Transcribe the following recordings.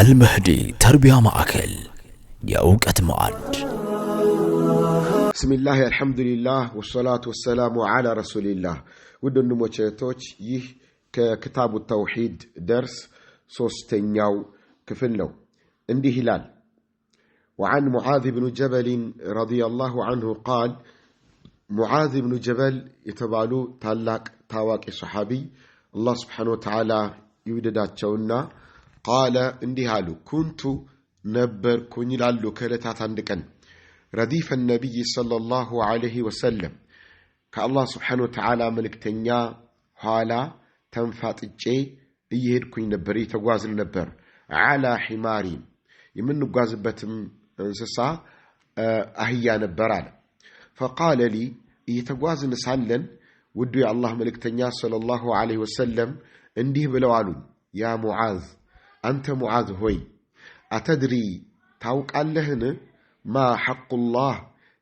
አልመህዲ ተርቢያ ማዕከል፣ የእውቀት ማዕድ። ብስሚላህ፣ አልሐምዱሊላህ፣ ወሰላቱ ወሰላሙ ዓላ ረሱሊላህ። ውድ ወንድሞች እህቶች፣ ይህ ከክታቡ ተውሂድ ደርስ ሶስተኛው ክፍል ነው። እንዲህ ይላል። وعن معاذ بن جبل رضي الله عنه قال፣ ሙዓዝ ብኑ ጀበል የተባሉ ታላቅ ታዋቂ ሰሓቢይ፣ አላህ ስብሓነ ወተዓላ ይውደዳቸውና፣ قال እንዲህ አሉ። كنت ነበርኩኝ ይላሉ፣ ከዕለታት አንድ ቀን رديف النبي صلى الله عليه وسلم ከአላህ ስብሓነ ወተዓላ መልእክተኛ ኋላ ተንፋጥጬ እየሄድኩኝ ነበር፣ እየተጓዝን ነበር። على حمار፣ የምንጓዝበትም እንስሳ አህያ ነበር አለ። فقال لي፣ እየተጓዝን ሳለን ውዱ የአላህ መልእክተኛ ሰለላሁ ዐለይሂ ወሰለም እንዲህ ብለው አሉኝ፣ يا معاذ፣ አንተ ሙዓዝ ሆይ፣ أتدري ታውቃለህን፣ ما حق الله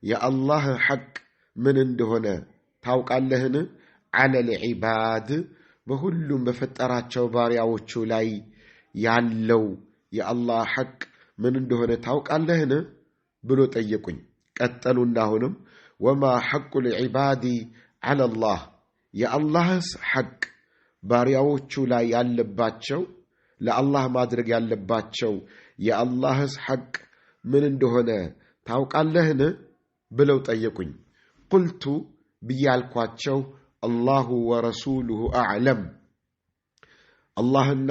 የአላህ ሐቅ ምን እንደሆነ ታውቃለህን? على العباد በሁሉም በፈጠራቸው ባሪያዎቹ ላይ ያለው የአላህ ሐቅ ምን እንደሆነ ታውቃለህን? ብሎ ጠየቁኝ። ቀጠሉና አሁንም وما حق العباد على الله የአላህስ ሐቅ ባሪያዎቹ ላይ ያለባቸው፣ ለአላህ ማድረግ ያለባቸው የአላህስ ሐቅ ምን እንደሆነ ታውቃለህን? ብለው ጠየቁኝ። قلت ብዬ አልኳቸው፣ الله ورسوله أعلم፣ አላህና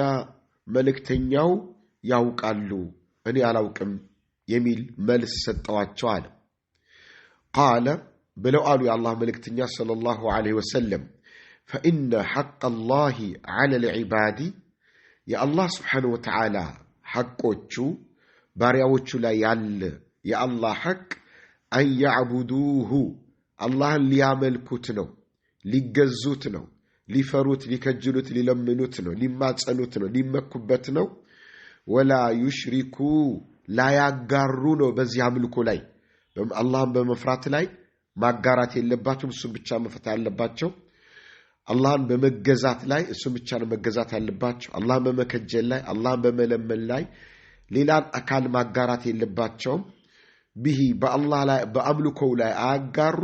መልእክተኛው ያውቃሉ፣ እኔ አላውቅም የሚል መልስ ሰጠዋቸው አለ። قال ብለው አሉ የአላህ መልእክተኛ ሰለላሁ ዐለይሂ ወሰለም፣ فإن حق الله على العباد የአላህ ስብሓነሁ ወተዓላ ሐቆቹ ባሪያዎቹ ላይ ያለ የአላህ ሐቅ أن يعبدوه አላህን ሊያመልኩት ነው፣ ሊገዙት ነው፣ ሊፈሩት፣ ሊከጅሉት፣ ሊለምኑት ነው፣ ሊማጸኑት ነው፣ ሊመኩበት ነው። ولا يشركوا ላያጋሩ ነው። በዚህ አምልኮ ላይ አላህን በመፍራት ላይ ማጋራት የለባቸውም። እሱን ብቻ መፍራት ያለባቸው። አላህን በመገዛት ላይ እሱን ብቻ ነው መገዛት ያለባቸው። አላህን በመከጀል ላይ፣ አላህን በመለመን ላይ ሌላን አካል ማጋራት የለባቸውም። به በአላህ ላይ በአምልኮው ላይ አያጋሩ፣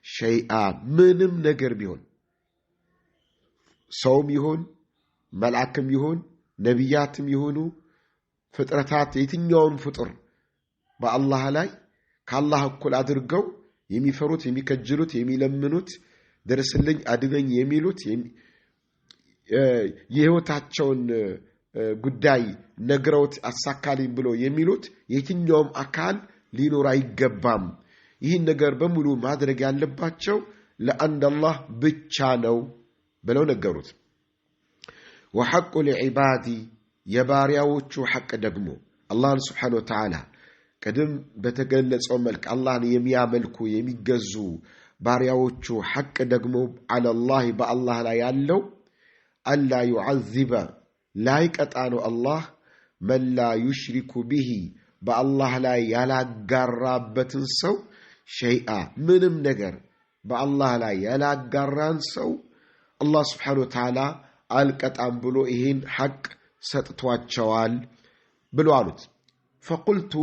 شيئا ምንም ነገር ቢሆን፣ ሰውም ይሁን፣ መልአክም ይሁን፣ ነቢያትም ይሁኑ፣ ፍጥረታት የትኛውን ፍጡር በአላህ ላይ ከአላህ እኩል አድርገው የሚፈሩት፣ የሚከጅሉት፣ የሚለምኑት፣ ድረስልኝ አድነኝ የሚሉት፣ የህይወታቸውን ጉዳይ ነግረውት አሳካልኝ ብሎ የሚሉት የትኛውም አካል ሊኖር አይገባም። ይህን ነገር በሙሉ ማድረግ ያለባቸው ለአንድ አላህ ብቻ ነው ብለው ነገሩት። وحق العباد የባሪያዎቹ ሐቅ ደግሞ አላህን ስብሓነ ወተዓላ ቅድም በተገለጸው መልክ አላህን የሚያመልኩ፣ የሚገዙ ባሪያዎቹ ሐቅ ደግሞ على الله በአላህ ላይ ያለው ألا يعذب ላይቀጣ ነው አላህ من لا يشرك به በአላህ ላይ ያላጋራበትን ሰው፣ شيئا ምንም ነገር በአላህ ላይ ያላጋራን ሰው አላህ ስብሓነ ወተዓላ አልቀጣም ብሎ ይህን ሐቅ ሰጥቷቸዋል ብሎ አሉት። فقلت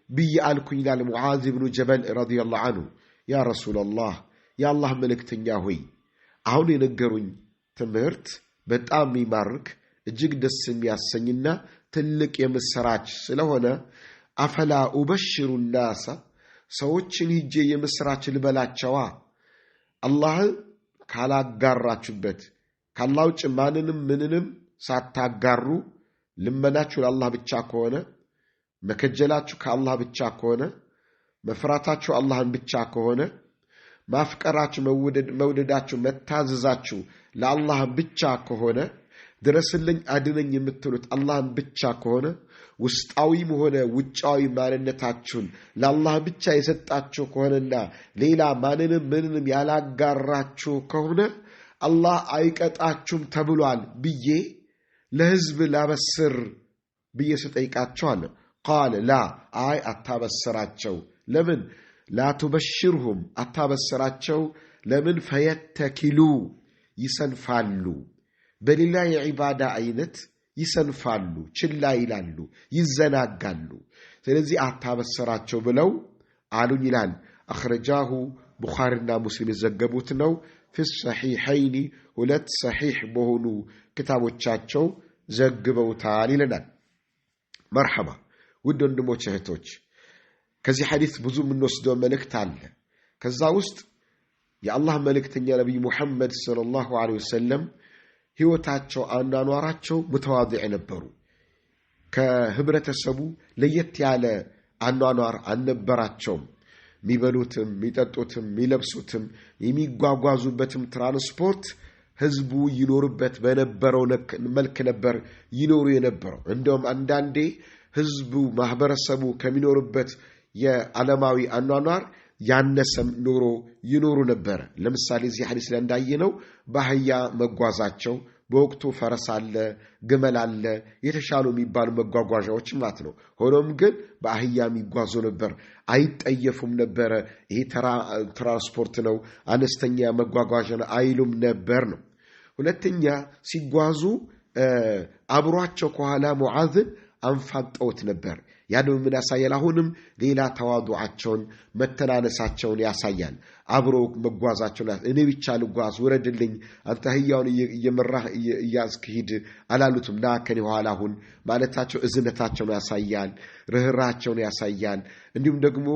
ብዬ አልኩኝ ይላል ሙዓዝ ብኑ ጀበል ረዲየላሁ ዐንሁ፣ يا رسول الله፣ የአላህ መልእክተኛ ሆይ፣ አሁን የነገሩኝ ትምህርት በጣም የሚማርክ፣ እጅግ ደስ የሚያሰኝና ትልቅ የምስራች ስለሆነ أفلا أبشر الناس ሰዎችን ሂጄ የምስራች ልበላቸዋ? አላህ ካላጋራችሁበት፣ ካላህ ውጭ ማንንም ምንንም ሳታጋሩ፣ ልመናችሁ ለአላህ ብቻ ከሆነ፣ መከጀላችሁ ከአላህ ብቻ ከሆነ፣ መፍራታችሁ አላህን ብቻ ከሆነ፣ ማፍቀራችሁ፣ መውደዳችሁ፣ መታዘዛችሁ ለአላህ ብቻ ከሆነ፣ ድረስልኝ አድነኝ የምትሉት አላህን ብቻ ከሆነ፣ ውስጣዊም ሆነ ውጫዊ ማንነታችሁን ለአላህ ብቻ የሰጣችሁ ከሆነና ሌላ ማንንም ምንንም ያላጋራችሁ ከሆነ አላህ አይቀጣችሁም ተብሏል ብዬ ለህዝብ ላበስር ብዬ ስጠይቃቸው አለ። قال لا አይ አታበስራቸው። ለምን? لا تبشرهم አታበስራቸው። ለምን? فيتكلوا ይሰንፋሉ። በሌላ የዒባዳ አይነት ይሰንፋሉ፣ ችላ ይላሉ፣ ይዘናጋሉ። ስለዚህ አታበሰራቸው ብለው አሉኝ ይላል። أخرجاه ቡኻሪና ሙስሊም የዘገቡት ነው። في الصحيحين ሁለት ሰሒሕ በሆኑ ክታቦቻቸው ዘግበውታል ይለናል። መርሐባ ውድ ወንድሞች እህቶች፣ ከዚህ ሐዲስ ብዙ የምንወስደው መልእክት አለ። ከዛ ውስጥ የአላህ መልእክተኛ ነቢይ ሙሐመድ صلى الله عليه وسلم ሕይወታቸው፣ አኗኗራቸው متواضع ነበሩ። ከህብረተሰቡ ለየት ያለ አኗኗር አልነበራቸውም። የሚበሉትም፣ የሚጠጡትም፣ የሚለብሱትም፣ የሚጓጓዙበትም ትራንስፖርት ህዝቡ ይኖርበት በነበረው መልክ ነበር ይኖሩ የነበረው። እንደውም አንዳንዴ ህዝቡ ማህበረሰቡ ከሚኖርበት የዓለማዊ አኗኗር ያነሰም ኑሮ ይኖሩ ነበረ። ለምሳሌ እዚህ ሐዲስ ላይ እንዳየነው በአህያ መጓዛቸው፣ በወቅቱ ፈረስ አለ፣ ግመል አለ፣ የተሻሉ የሚባሉ መጓጓዣዎች ማለት ነው። ሆኖም ግን በአህያ የሚጓዙ ነበር፣ አይጠየፉም ነበረ። ይሄ ትራንስፖርት ነው፣ አነስተኛ መጓጓዣ ነው አይሉም ነበር ነው። ሁለተኛ ሲጓዙ አብሯቸው ከኋላ ሙዓዝን አንፋጠውት ነበር። ያ ደግሞ ምን ያሳያል? አሁንም ሌላ ተዋዱዓቸውን መተናነሳቸውን ያሳያል። አብሮ መጓዛቸውን፣ እኔ ብቻ ልጓዝ ውረድልኝ፣ አንተ አህያውን እየመራህ እያዝክ ሂድ አላሉትም። ና ከኔ ኋላ ሁን ማለታቸው እዝነታቸውን ያሳያል፣ ርኅራቸውን ያሳያል። እንዲሁም ደግሞ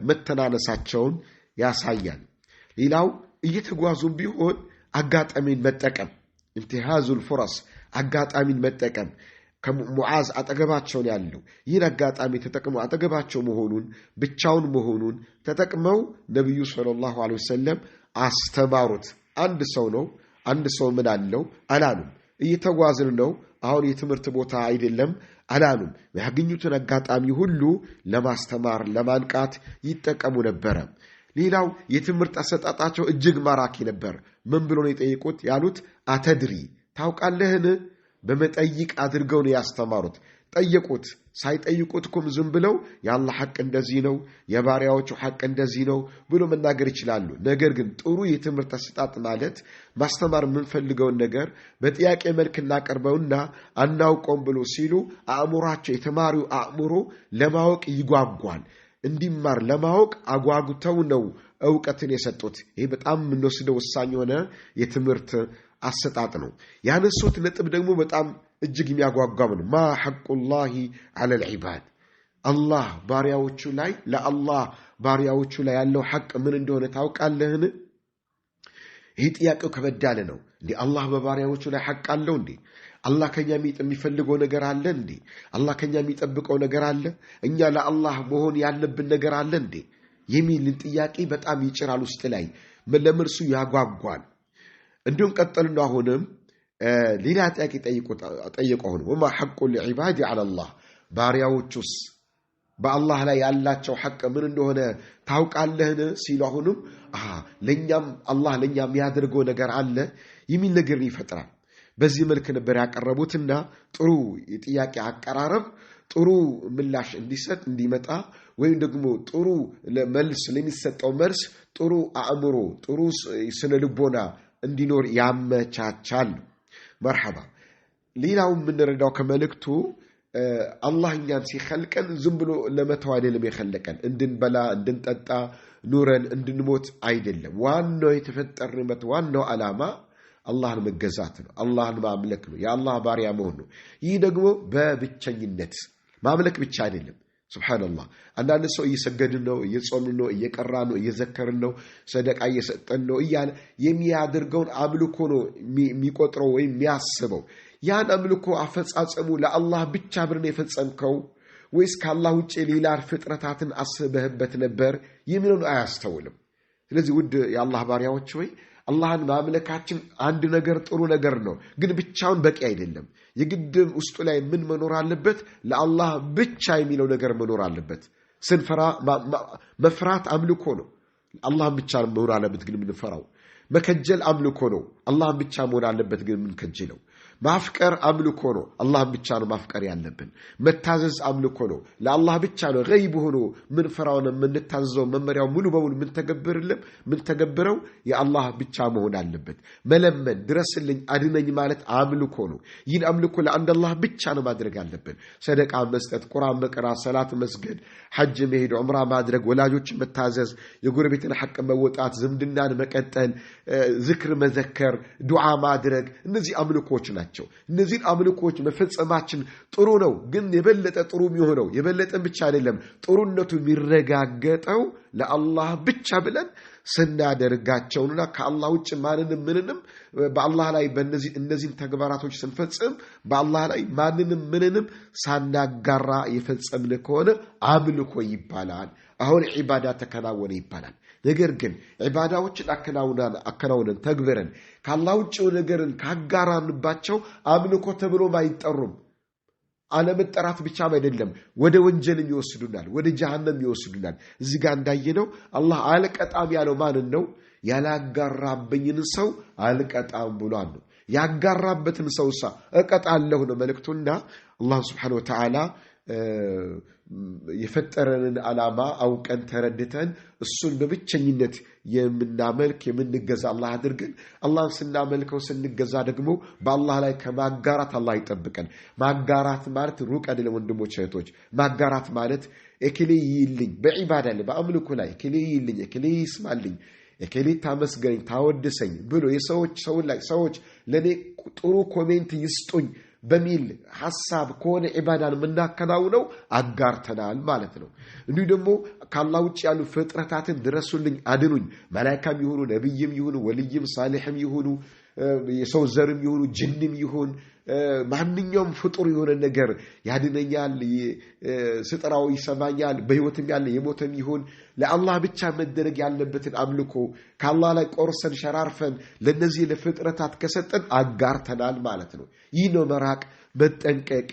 መተናነሳቸውን ያሳያል። ሌላው እየተጓዙም ቢሆን አጋጣሚን መጠቀም፣ انتهاز الفرص፣ አጋጣሚን መጠቀም፣ ከሙዓዝ አጠገባቸውን ያለው ይህን አጋጣሚ ተጠቅመው አጠገባቸው መሆኑን ብቻውን መሆኑን ተጠቅመው ነቢዩ صلى الله عليه وسلم አስተማሩት። አንድ ሰው ነው፣ አንድ ሰው ምን አለው አላሉም። እየተጓዝን ነው፣ አሁን የትምህርት ቦታ አይደለም አላሉም። ያገኙትን አጋጣሚ ሁሉ ለማስተማር ለማንቃት ይጠቀሙ ነበረ። ሌላው የትምህርት አሰጣጣቸው እጅግ ማራኪ ነበር። ምን ብሎ ነው የጠየቁት ያሉት? አተድሪ ታውቃለህን? በመጠይቅ አድርገው ነው ያስተማሩት። ጠየቁት። ሳይጠይቁት እኮም ዝም ብለው የአላህ ሐቅ እንደዚህ ነው፣ የባሪያዎቹ ሐቅ እንደዚህ ነው ብሎ መናገር ይችላሉ። ነገር ግን ጥሩ የትምህርት አሰጣጥ ማለት ማስተማር የምንፈልገውን ነገር በጥያቄ መልክ እናቀርበውና አናውቀውም ብሎ ሲሉ አእምሯቸው፣ የተማሪው አእምሮ ለማወቅ ይጓጓል። እንዲማር ለማወቅ አጓጉተው ነው እውቀትን የሰጡት። ይህ በጣም የምንወስደው ወሳኝ የሆነ የትምህርት አሰጣጥ ነው። ያነሱት ነጥብ ደግሞ በጣም እጅግ የሚያጓጓም ነው። ማ ሐቁላሂ ዐለል ዒባድ፣ አላህ ባሪያዎቹ ላይ ለአላህ ባሪያዎቹ ላይ ያለው ሐቅ ምን እንደሆነ ታውቃለህን? ይህ ጥያቄው ከበድ ያለ ነው። እንዴ አላህ በባሪያዎቹ ላይ ሐቅ አለው እንዴ? አላህ ከኛ የሚፈልገው ነገር አለ እንዴ? አላህ ከኛ የሚጠብቀው ነገር አለ? እኛ ለአላህ መሆን ያለብን ነገር አለ እንዴ? የሚልን ጥያቄ በጣም ይጭራል ውስጥ ላይ ለመልሱ ያጓጓል። እንዲሁም ቀጠልና አሁንም ሌላ ጥያቄ ጠየቁ። አሁንም ወማ ሐቁ ልዒባድ ዐለላህ፣ ባሪያዎቹስ በአላህ ላይ ያላቸው ሐቅ ምን እንደሆነ ታውቃለህን? ሲሉ አሁንም ለእኛም አላህ ለእኛ የሚያደርገው ነገር አለ የሚል ነገር ይፈጥራል። በዚህ መልክ ነበር ያቀረቡትና ጥሩ የጥያቄ አቀራረብ ጥሩ ምላሽ እንዲሰጥ እንዲመጣ ወይም ደግሞ ጥሩ መልስ ለሚሰጠው መልስ ጥሩ አእምሮ ጥሩ ስነ ልቦና እንዲኖር ያመቻቻል። መርሐባ። ሌላው የምንረዳው ከመልእክቱ አላህ እኛን ሲኸልቀን ዝም ብሎ ለመተው አይደለም የኸለቀን፣ እንድንበላ እንድንጠጣ ኑረን እንድንሞት አይደለም። ዋናው የተፈጠርንበት ዋናው ዓላማ አላህን መገዛት ነው። አላህን ማምለክ ነው። የአላህ ባሪያ መሆን ነው። ይህ ደግሞ በብቸኝነት ማምለክ ብቻ አይደለም። ሱብሓነላህ፣ አንዳንድ ሰው እየሰገድን ነው፣ እየጾምን ነው፣ እየቀራን ነው፣ እየዘከርን ነው፣ ሰደቃ እየሰጠን ነው እያለ የሚያደርገውን አምልኮ ነው የሚቆጥረው ወይም የሚያስበው። ያን አምልኮ አፈጻጸሙ ለአላህ ብቻ ብለን የፈጸምከው ወይስ ከአላህ ውጭ ሌላ ፍጥረታትን አስበህበት ነበር የሚለውን አያስተውልም። ስለዚህ ውድ የአላህ ባሪያዎች ወይ አላህን ማምለካችን አንድ ነገር ጥሩ ነገር ነው፣ ግን ብቻውን በቂ አይደለም። የግድ ውስጡ ላይ ምን መኖር አለበት? ለአላህ ብቻ የሚለው ነገር መኖር አለበት። ስንፈራ መፍራት አምልኮ ነው። አላህን ብቻ መሆን አለበት ግን የምንፈራው። መከጀል አምልኮ ነው። አላህን ብቻ መሆን አለበት ግን የምንከጅለው። ማፍቀር አምልኮ ነው። አላህን ብቻ ነው ማፍቀር ያለብን። መታዘዝ አምልኮ ነው። ለአላህ ብቻ ነው ገይብ ሆኖ ምንፈራውን የምንታዘዘው መመሪያው ሙሉ በሙሉ ምንተገብረው የአላህ ብቻ መሆን አለበት። መለመን፣ ድረስልኝ፣ አድነኝ ማለት አምልኮ ነው። ይህን አምልኮ ለአንድ አላህ ብቻ ነው ማድረግ አለብን። ሰደቃ መስጠት፣ ቁርአን መቅራት፣ ሰላት መስገድ፣ ሐጅ መሄድ፣ ዑምራ ማድረግ፣ ወላጆችን መታዘዝ፣ የጎረቤትን ሐቅ መወጣት፣ ዝምድናን መቀጠል፣ ዝክር መዘከር፣ ዱዓ ማድረግ እነዚህ አምልኮች ናቸው። እነዚህን አምልኮች መፈጸማችን ጥሩ ነው። ግን የበለጠ ጥሩ የሚሆነው የበለጠን ብቻ አይደለም፣ ጥሩነቱ የሚረጋገጠው ለአላህ ብቻ ብለን ስናደርጋቸውና ከአላህ ውጭ ማንንም ምንንም በአላህ ላይ እነዚህን ተግባራቶች ስንፈጽም በአላህ ላይ ማንንም ምንንም ሳናጋራ የፈጸምን ከሆነ አምልኮ ይባላል። አሁን ዒባዳ ተከናወነ ይባላል። ነገር ግን ዒባዳዎችን አከናውነን ተግብረን ከአላህ ውጭ ነገርን ካጋራንባቸው አምልኮ ተብሎም አይጠሩም። አለመጠራት ብቻም አይደለም፣ ወደ ወንጀልም ይወስዱናል፣ ወደ ጀሃነም ይወስዱናል። እዚህ ጋር እንዳየነው አላህ አልቀጣም ያለው ማንን ነው? ያላጋራብኝን ሰው አልቀጣም ብሏል ነው። ያጋራበትን ሰውሳ እቀጣለሁ ነው መልእክቱና አላህ ስብሓነሁ ወተዓላ የፈጠረንን ዓላማ አውቀን ተረድተን እሱን በብቸኝነት የምናመልክ የምንገዛ አላህ አድርገን አላህን ስናመልከው ስንገዛ ደግሞ በአላህ ላይ ከማጋራት አላህ ይጠብቀን። ማጋራት ማለት ሩቅ አይደለም ወንድሞች እህቶች። ማጋራት ማለት እከሌ ይይልኝ በዒባዳ ላይ በአምልኮ ላይ እከሌ ይይልኝ፣ እከሌ ይስማልኝ፣ እከሌ ታመስገኝ ታወድሰኝ ብሎ የሰዎች ሰዎች ለእኔ ጥሩ comment ይስጡኝ በሚል ሐሳብ ከሆነ ዒባዳን የምናከናውነው አጋርተናል ማለት ነው። እንዲሁ ደግሞ ከአላህ ውጭ ያሉ ፍጥረታትን ድረሱልኝ፣ አድኑኝ፣ መላይካም ይሁኑ ነቢይም ይሁኑ ወልይም ሳሊሕም ይሁኑ የሰው ዘርም ይሁኑ ጅንም ይሁን ማንኛውም ፍጡር የሆነ ነገር ያድነኛል፣ ስጠራው ይሰማኛል፣ በሕይወትም ያለ የሞተም ይሁን ለአላህ ብቻ መደረግ ያለበትን አምልኮ ከአላህ ላይ ቆርሰን ሸራርፈን ለነዚህ ለፍጥረታት ከሰጠን አጋርተናል ማለት ነው። ይህ ነው መራቅ መጠንቀቅ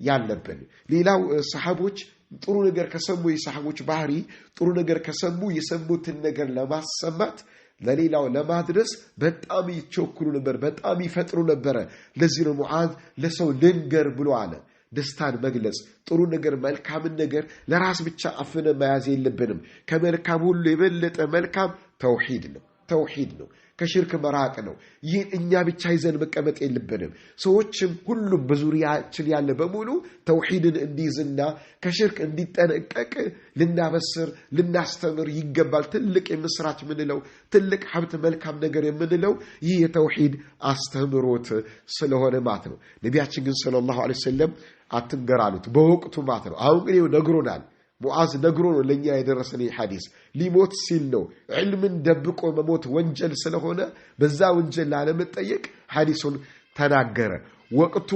ያለብን። ሌላው ሰሓቦች ጥሩ ነገር ከሰሙ የሰሓቦች ባህሪ ጥሩ ነገር ከሰሙ የሰሙትን ነገር ለማሰማት ለሌላው ለማድረስ በጣም ይቸኩሉ ነበር፣ በጣም ይፈጥሩ ነበረ። ለዚህ ነው ሙዓዝ ለሰው ልንገር ብሎ አለ። ደስታን መግለጽ ጥሩ ነገር መልካምን ነገር ለራስ ብቻ አፍነ መያዝ የለብንም። ከመልካም ሁሉ የበለጠ መልካም ተውሂድ ነው። ተውሂድ ነው። ከሽርክ መራቅ ነው። ይህን እኛ ብቻ ይዘን መቀመጥ የለብንም። ሰዎችም ሁሉም በዙሪያችን ያለ በሙሉ ተውሂድን እንዲይዝና ከሽርክ እንዲጠነቀቅ ልናበስር ልናስተምር ይገባል። ትልቅ የምስራች የምንለው ትልቅ ሀብት መልካም ነገር የምንለው ይህ የተውሂድ አስተምሮት ስለሆነ ማለት ነው። ነቢያችን ግን ሰለላሁ ዐለይሂ ወሰለም አትንገር አሉት በወቅቱ ማለት ነው። አሁን ግን ነግሮናል። ሙዓዝ ነግሮ ነው ለእኛ የደረሰን ይህ ሐዲስ። ሊሞት ሲል ነው። ዕልምን ደብቆ መሞት ወንጀል ስለሆነ በዛ ወንጀል ላለመጠየቅ ሐዲሱን ተናገረ። ወቅቱ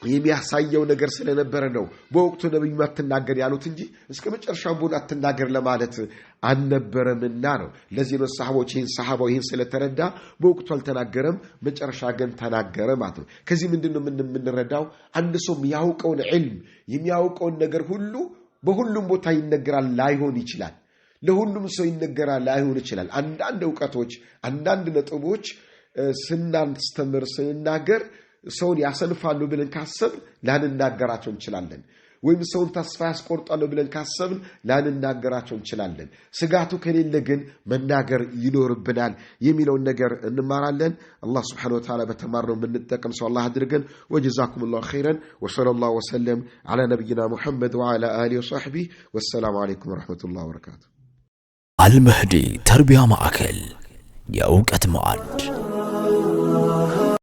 የሚያሳየው ነገር ስለነበረ ነው በወቅቱ ነብዩ አትናገር ያሉት እንጂ እስከ መጨረሻው ቡን አትናገር ለማለት አልነበረምና ነው። ለዚህ ነው ሰሃቦች ይህን ሰሃባው ይህን ስለተረዳ በወቅቱ አልተናገረም፣ መጨረሻ ግን ተናገረ ማለት ነው። ከዚህ ምንድን ነው የምንረዳው? አንድ ሰው የሚያውቀውን ዕልም የሚያውቀውን ነገር ሁሉ በሁሉም ቦታ ይነገራል ላይሆን ይችላል። ለሁሉም ሰው ይነገራል ላይሆን ይችላል። አንዳንድ እውቀቶች፣ አንዳንድ ነጥቦች ስናስተምር ስንናገር ሰውን ያሰንፋሉ ብለን ካሰብን ላንናገራቸው እንችላለን። ወይም ሰውን ተስፋ ያስቆርጣሉ ብለን ካሰብን ላንናገራቸው እንችላለን። ስጋቱ ከሌለ ግን መናገር ይኖርብናል የሚለውን ነገር እንማራለን። አላህ ስብሓነሁ ወተዓላ በተማርነው የምንጠቀም ሰው አላህ አድርገን። ወጀዛኩም ላሁ ኸይረን ወሰለላሁ ወሰለም ዐላ ነቢይና ሙሐመድ ወዐላ አሊሂ ወሰሕቢህ። ወሰላሙ ዓለይኩም ወረሕመቱላህ ወበረካቱ። አልመህዲ ተርቢያ ማዕከል የእውቀት ማዕድ።